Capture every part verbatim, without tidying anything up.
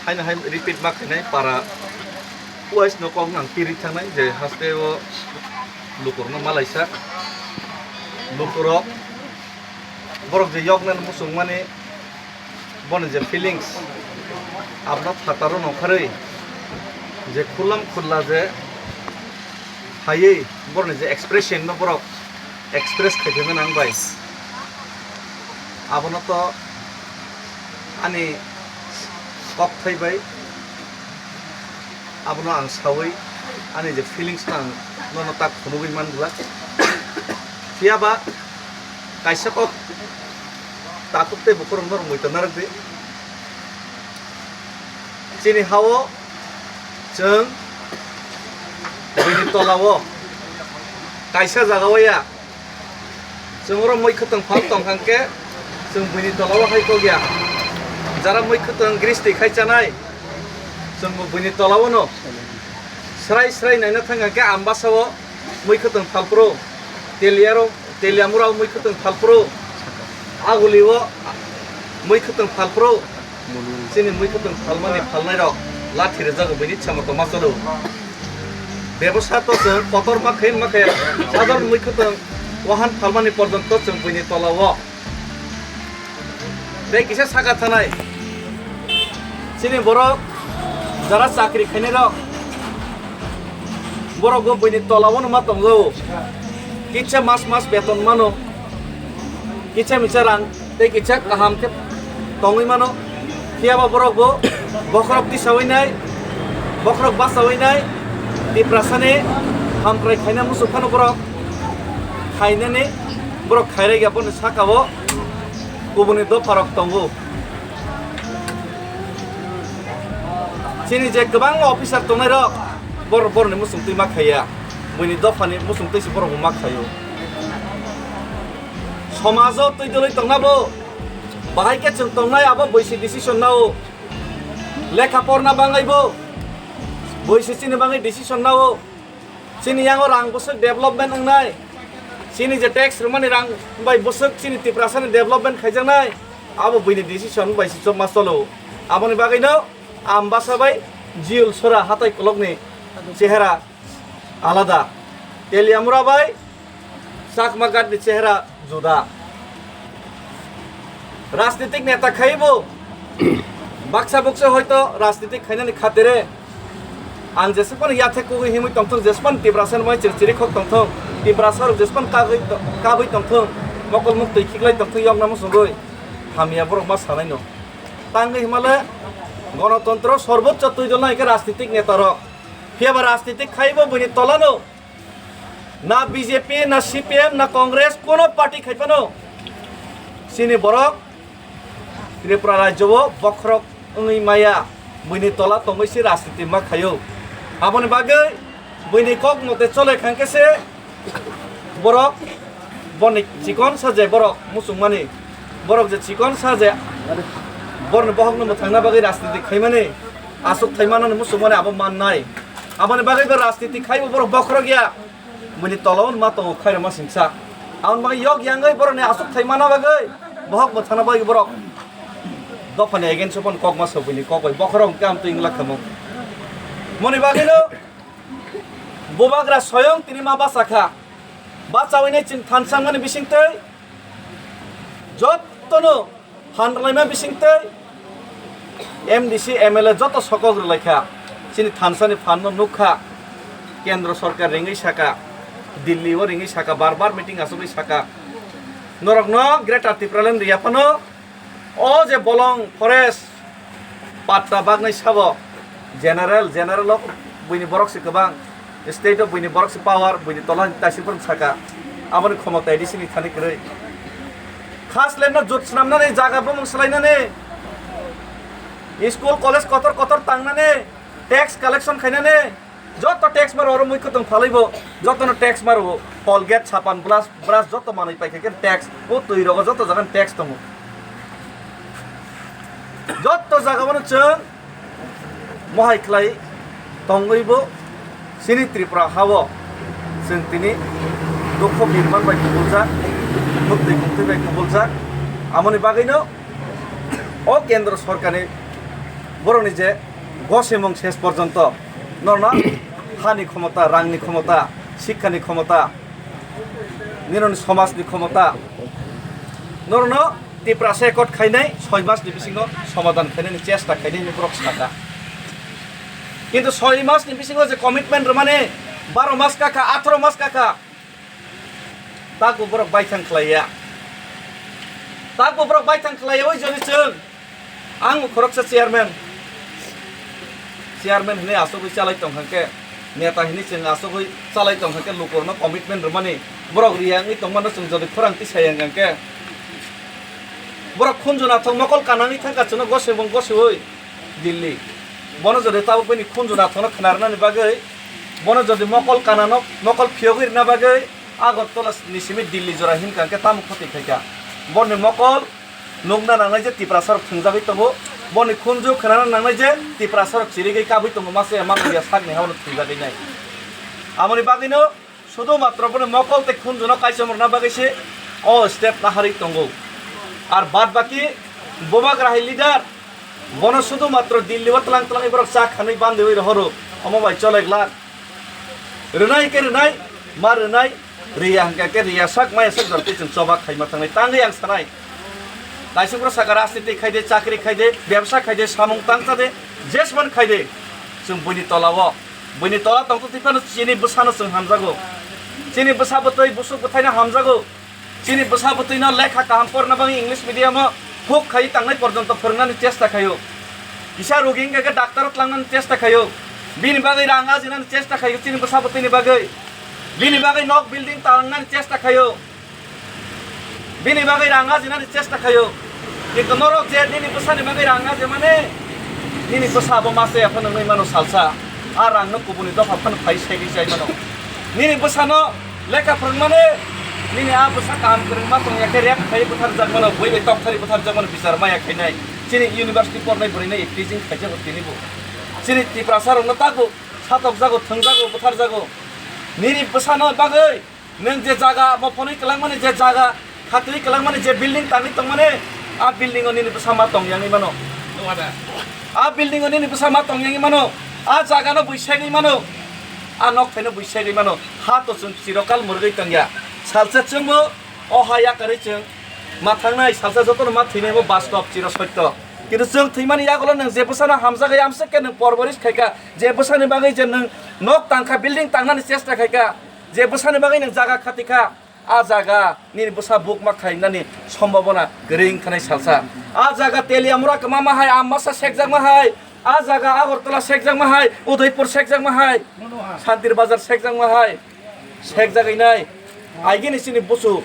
Haino hai repeat ma khainai para wise no kok nang kiri thangnai je haste o lukurno malaisa lukurok borok je yoknani muchungmani boni je feelings abono phataro nongkharwi je khulam khulla je phaiwi boroni je expression no borok express khai phaimani ang bai abono to ani kokthai bai abono ang sawi ani je feelings no ang nono tak phunugwi man glak. Phiya ba kaisa kok takhuk tei bukhurok norok muitu narwk di. Chini hao chwng buini tola o kaisa jaga o ya chwng oro mui khwtwng phal tong kha khe chwng buini tola o hai kok ya. Jara mui khwtwng gristi khai chanai chwng bo buini tola o no srai srai naina thang kha khe Ambasa o mui khwtwng phalphuru, Teliaro, Teliamura o mui khwtwng phalphuru, Aguli o mui khwtwng phalphuru, chini mui khwtwng phalmani phalnairok lathi rwjago buini chama tongma cholo. Bebosa to chwng kotor ma khe ma khe sador mui khwtwng wahan phalmani porjonto chwng buini tola o. Tei kisa saka thanai. Chini borok jara chakri khainai rok borok bo buini tola o no ma tongjago. Kisa mas mas beton mano. Kisa misa rang tei kisa kaham khe tongwi mano. Phiya ba borok bo bokhorok tisawi nai, bokhorok basawi nai, Tiprasani hamkrai khaina muchung phano borok khainani borok khairaiya boni saka o kubuni dopharok tongo. Chini je kwbangma officer tongnairok bor-, boroni muchungtwi ma khaiya, buini dophani muchungtwi se borokbo ma khaio. Somajo twi dwlwi tongnabo bahai khe chwng tongnai abo buisi decision nao. Lekha porna bangaibo buisi chini bagwi decision nao. Chini yango rang bwswk development wngnai, chini je tax rwmani rang bai bwswk chini Tiprasani development khaijaknai, abo buini decision bai se chopma cholo. Aboni bagwino Ambasa bai Jiul Sora hatai kolokni chehera alada, Teliamura bai Chakma Ghat ni chehera juda. Rajnitik neta khaibo baksa buksa hoito rajnitik khainani khatere ang jesukmani yathek kugui himui tongthung, jesukmani Tiprasa ni mai chiri chiri khok tongthung, Tiprasa rok jesukmani kagui to-, kabui tongthung, mokol muktwi khiklai tongthung yokna muchungui hamya borok ma sanaino. Tangwi himale gonotontro sorboccho twi dol nai khe rajnitik neta rok. Phiya ba rajnitik khaibo buini tolano. Na B J P, na C P M, na Congress, kuno party khai phano chini borok Tripura rajyo o bokhorok wngwi maya, buini tola tongwi se rajniti ma khaio. Aboni bagwi buini kok mote chole khan khe se borok boni chikon sa je borok muchungmani, borok je chikon sa je borni bohokno mwthangna bagwi rajniti khaimani, aswk thai manani muchungmani abo mannai. Aboni bagwi bo rajniti khaibo borok bokhorok ya. Buini tola o ma tongo khairokma singsa. Aboni bagwi yok yangwi borokni aswk thai mana bagwi bohok mwthangna bagwi borok dophani against o phano kok ma sok buini kok bai bokhorok hwnkhe amtwi wngla khamu. Moni bagwino bubagra soyong tini ma bachakha. Bachawinai chwng thansa wngmani bisingtwi jottono phan rwlaima bisingtwi M D C, M L A joto sokok rwlaikha. Chini thansani phanno nukkha. Kendro sorkar ringwi saka, Delhi o ringwi saka, bar bar meeting achugwi saka. Norokno Greater Tipraland riya phano o je bolong forest patta bagnai sabo general, general o buini borok se kwbang. State o buini borok se power, buini tola ni taisik borok saka. Aboni khomota A D C ni thani kwrwi. Khas land no jut swnamnani, jaga bumung swlainani, school college kotor kotor tangnani, tax collection khainani, joto tax maro oro mui kwtwng phalwi bo, jotono tax maro, Colgate, sapan, brush, brush joto manwi paikha khe tax, o twi rogo joto jaga ni tax tongo. Joto jaga bono chwng mohai khlai tongwi bo chini Tripura ha o chwng tini dukho birman bai kubuljak, muktwi muktwi bai kubuljak. Amoni bagwino o kendro sorkarni Borokni je gosemung ses porjonto norno hani khomota, rangni khomota, sikhani khomota, nini somajni khomota, norno Tiprasa ekot khainai soi masni bisingo somadan khainani chesta khainai hinwi borok saka. Kintu soi masni bisingo je commitment rwmani baro mas kakha, atharo mas kakha, takbo borok baithang khlaiya. Takbo borok baithang khlaiya, oi joni chwng. Ang khoroksa chairman, chairman hinwi asugwi chalai tongkha khe, neta hinwi chwng asugwi chalai tongkha khe, lukurokno commitment rwmani borok riya wngwi tongmano chwng jodi khorang tisaya wngkha khe, borok khunju nathok mokol kanangwi thangkha chwngno gosebung gosiwi Delhi. Bono jodi tabuk bini khunju nathokno khna rwnani bagwi, bono jodi mokol kanano mokol phiyogwi rwna bagwi Agartala ni simi Delhi jora hinkha khe tamo khoti khaikha. Boni mokol nukna nangnai je Tiprasa rok thwngjagwi tongo, boni khunju khnana nangnai je Tiprasa rok chirigwi kabwi tongo, masa ya mano ya sakni haono thwngjagwi nai. Amoni bagwino sudu matro boni mokol tei khunjuno kaichom rwna bagwi se o step naharwi tongo. Ar bad baki bubagra hai leader, bono sudu matro Delhi o tlang tlang borok cha khanwi bandiwi rohoro, omo bai cholek lak. Rwnai khe rwnai, ma rwnai, riya hwnkha khe riya sak maya sak jora twi chwng choba khaima thangnai. Tangwi ang sanai. Kaisa borok saka rajniti khaide, chakri khaide, bebsa khaide, samung tangchade, jesman khaide. Chwng buini tola o, buini tola tongtwtwi phano chini bwsano chwng hamjago. Chini bwsa bwtwi busuk bwthaino hamjago. Chini bwsa bwtwino lekha kaham porna bagwi English medium o huk khai tangnai porjonto phwrwngnani chesta khaio. Kisa rogi wngkha khe doctor o tlangnani chesta khaio. Bini bagwi rang ajinani chesta khaio chini bwsa bwtwini bagwi. Bini bagwi nok building tangnani chesta khaio. Bini bagwi rang ajinani chesta khaio. Kintu norok je nini bwsani bagwi rang aje mane, nini bwsa abo masa ya phano wngwi mano salsa. A rangno kubuni dopha phano phai segwi chai mano. Nini bwsano lekha phwrwng mane, nini a bwsa kaham kwrwngma tongya khe rep khai bwtharjak mano, bui bai tok thari bwtharjak mano, bichar maya khainai. Chini university pornai bwrwino teaching khaijago tini bo. Chini Tiprasa rokno tago satokjago, thwngjago, bwtharjago. Nini bwsano bagwi nwng je jaga mophanwi kwlangmani, je jaga khatwi kwlangmani, je building tangwi tongmani, a building o nini bwsa ma tong yangwi mano. A building o nini bwsa ma tong yangwi mano. A jaga no bui segwi mano. A nok thaino bui segwi mano. Ha to chwng chirokal mwrwgwi tongya. Salsa chwngbo o ha yakarwi chwng ma thangnai, salsa jotono ma thwinai, bo bastop chiro sotto. Kintu chwng thwimani yagulo nwng je bwsano hamjagwi amswk khe nwng porboris khaikha, je bwsani bagwi je nwng nok tangkha, building tangnani chesta khaikha, je bwsani bagwi nwng jaga khatikha, a jaga nini bwsa buk ma khainani sombhabona kwrwi wngkha nai salsa. A jaga Teliamura kwmama hai, Ambasa sekjakma hai, a jaga Agartala sekjakma hai, Udaipur sekjakma hai, Santir Bazar sekjakma hai, sekjagwi nai. Aigini chini busu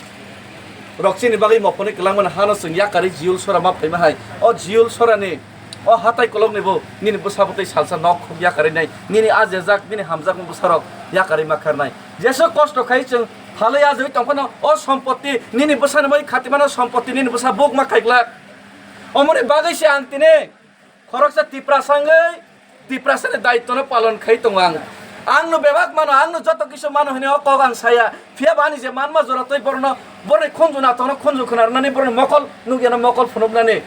rok chini bagwi mophanwi kwlangmani hano chwng yakarwi Jiyul Sora ma phaima hai. O Jiyul Sorani o hatai kolokni bo nini bwsa bwtwi salsa nok khuk yakarwi nai. Nini ajejak, nini hamjakma bwsarok yakarwi ma kharnai. Jesu kosto khai chwng phalwi ajagwi tongphano o sompotti nini bwsani bagwi khatimano sompotti nini bwsa buk ma khaiglak. Omoni bagwi se ang tini khoroksa Tiprasa wngwi Tiprasani daitwno palon khai tongo ang. Angno bebak mano, angno joto kisu mano hinwi o kok ang saya. Phiya ba ani je manma jora twi borokno, borokni khunju nathokno khunju khna rwnani, borokni mokol nukyano mokol phunuknani,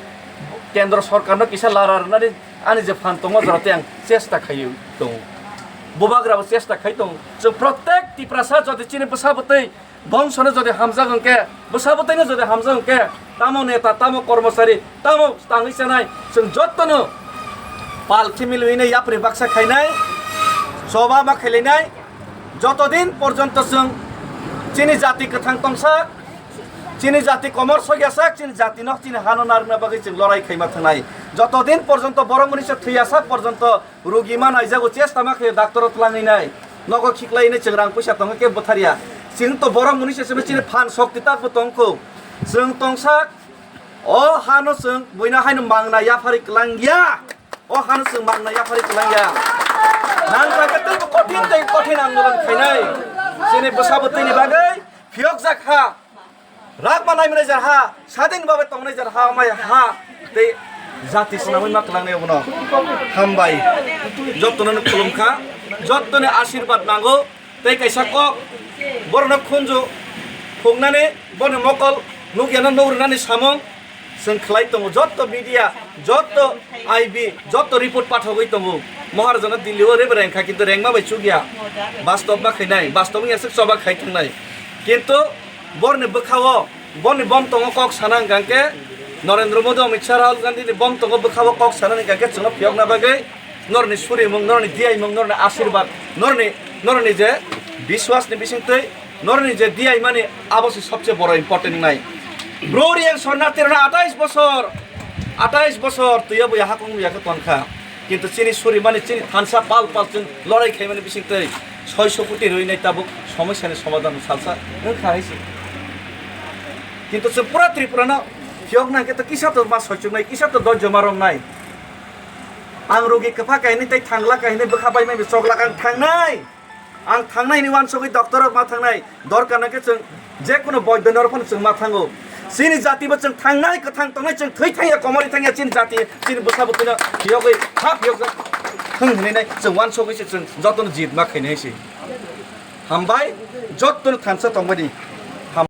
kendro sorkarno kisa lara rwnani ani je phan tongma jora twi ang chesta khaiwi tongo. Bubagrabo chesta khai tongo. Chwng protek Tiprasa jodi chini bwsa bwtwi Bongsono jodi hamjak hwnkhe, bwsa bwtwino jodi hamjak hwnkhe, tamo neta, tamo kormochari, tamo tangwi chanai, chwng jottono pal khimilwino yapri baksa khainai, choba ma khailainai, joto din porjonto chwng chini jati kwthang tongsak, chini jati komor sogyasak, chini jatino chini hano narwkna bagwi chwng lorai khaima thangnai. Joto din porjonto borok mwnwisa thwiyasak porjonto Rugi ma naijago, chesta ma khe doctor o twlangwi nai. Nogo khiklai nai, chwng rang puisa tongo khe bwtharya. Chwng to borok mwnwi se chini phan sokti tak bo tong kho. Chwng tongsak o hano chwng buino haino mangna yaphari kwlang ya. O hano chwng mangna yaphari kwlang ya. Nang kha khe tei bo kothin tei kothin andolon khainai. Chini bwsa bwtwini bagwi phiyokjak ha. Rakma naimani jar ha, sadin babai tongnai jar ha, amai ha, tei jati swnamwi ma kwlangnai obono. Hambai. Jottono no khulumkha, jottoni asirbat nango, tei kaisa kok, borokno khunju khuknani, boni mokol nukyano nugrwnani samung, chwng khlai tongo jotto media. Jotto I B, jotto report pathogwi tongo. Maharajano Delhi o rebe rengkha, kintu rengma bai chukya. Bastob ma khainai, bastob wngya swk choba khai thangnai. Kintu borni bwkhao, borni bom tongo kok sana hwnkha khe, Narendra Modi, Amit Shah, Rahul Gandhi ni bom tongo bwkhao kok sana hwnkha khe chwngno phiyokna bagwi norni surimung, norni diyaimung, norni asirwad, norni, norni je biswas ni bisingtwi norni je diyaimani abo se sobse boro important wngnai. Bro Riyang Sornathi rok atais bosor, atais bosor twiya buya hakung buya khe tonkha. Kintu chini surimani, chini thansa pal pal chwng lorai khaimani bisingtwi soiso koti rwinai tabuk somosyani somadhan salsa wngkha hai se. Kintu chwng pura Tripura no phiyok nang khe to kisa to ma soichuknai, kisa to dojjo ma romnai. Ang rugi kwpha kainwi tei thangla kainwi bwkha bai mai chokla kang thangnai. Ang thangnai hwnwi uansugwi doctor rok ma thangnai, dorkar nangkhe chwng jekunu boido norok phano chwng ma thango. Chini jati bo chwng thangnai, kwthang tongnai, chwng thwi thangya, komorwi thangya chini jati, chini bwsa bwtwino phiyogwi ha phiyokjak thwng hwnwi nai chwng uansugwi se chwng jotono jit ma khainai se. Hambai, jotono thansa tongmani. Ham-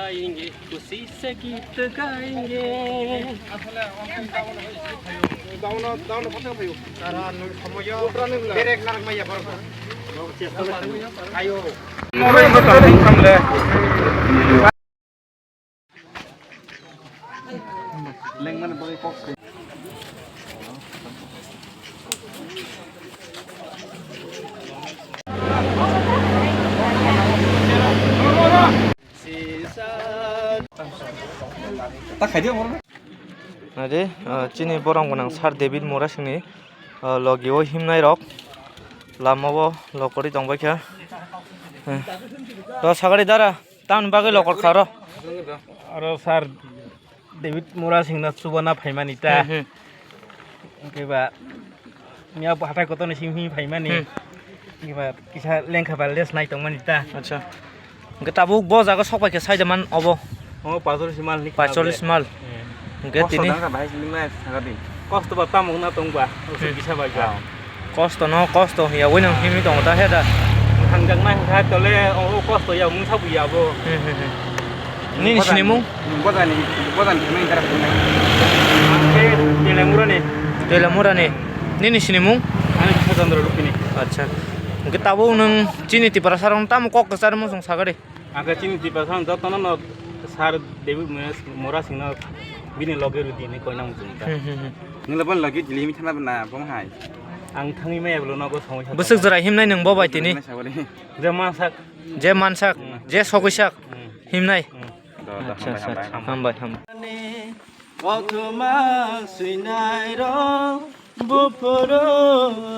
गाएंगे, खुशी से गीत गाएंगे। Ayo. Ta khaidi oro. Nadi, ah, chini borong gwnang Sir David Murasingni, ah, logi o himnai rok lama o lokori tongbai kha. Eh, to sagari dara. Tamni bagwi lokor kha oro? Oro Sir David Murasingno chubana phaimani ta. Hmm, hmm. Hwnkhe ba miya bo hathai kotorni simi simi phaimani. Hmm. Hwnkhe ba kisa lengkha ba les nai tongmani ta. Acha. Hwnkhe tabuk bo jaga sok pai khe saida man obo? Oh, paitsollis mal ni. Paitsollis mal. Hmm. Hwnkhe kosto tini dangkha bahai simi ma sakadi. Kosto ba tamo wngna tong ba? Hmm. Kisa bai ba. Ah. Kosto no kosto hiya, ui nang himwi tongo ta he da. Thangjaknai hwnkha tole o kosto ya mungsa buya bo. Hmm, hmm, hmm. Nini sinimung? Bojani, bojani thangna intara thangna. Ang khe Telemurani. Telemurani. Nini sinimung? Ani kisa Chandra Rupini. Acha. Hwnkhe tabuk nwng chini Tiprasa rok tamo kok kwchar mung song sagadi? Ang khe chini Tiprasa jotono no Sir David Murasingno bini loge rwdi hinwi koina muchung ta. Hmm, hmm, hmm. Nila bon loge jili mi thana bana bong hai. Ang thangwi maya bolo nogo songwi sa. Bwswk jora himnai nwng bo bai tini? Je mansak. Je mansak, hmm, je sogwisak, hmm, himnai. Hmm. Do, do, acha, hambai, acha, hambai, acha. Hambai, hambai. Kothoma swinai rok buphuru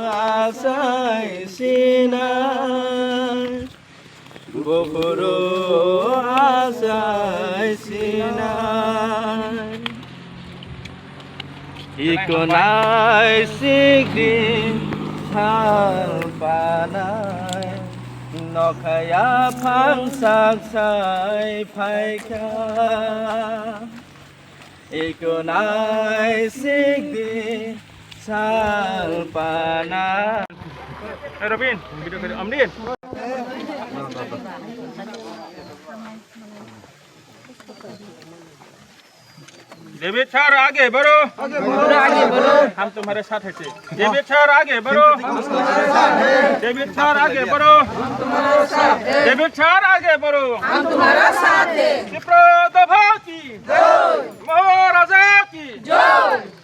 achai sinai. Buphuru achai sinai. Ikonai sikdi salpanai. Nokhaya phang sak sai phaikha, ikonai sikdi salpana. Hey, Robin, video kare, Amrin. David sir, आगे बढ़ो। हम तुम्हारे साथ हैं। David sir, आगे बढ़ो। David sir, आगे बढ़ो। डेविड सर, आगे बढ़ो। हम तुम्हारा साथ है। तिप्रो दफा की जय। महाराजा की जय।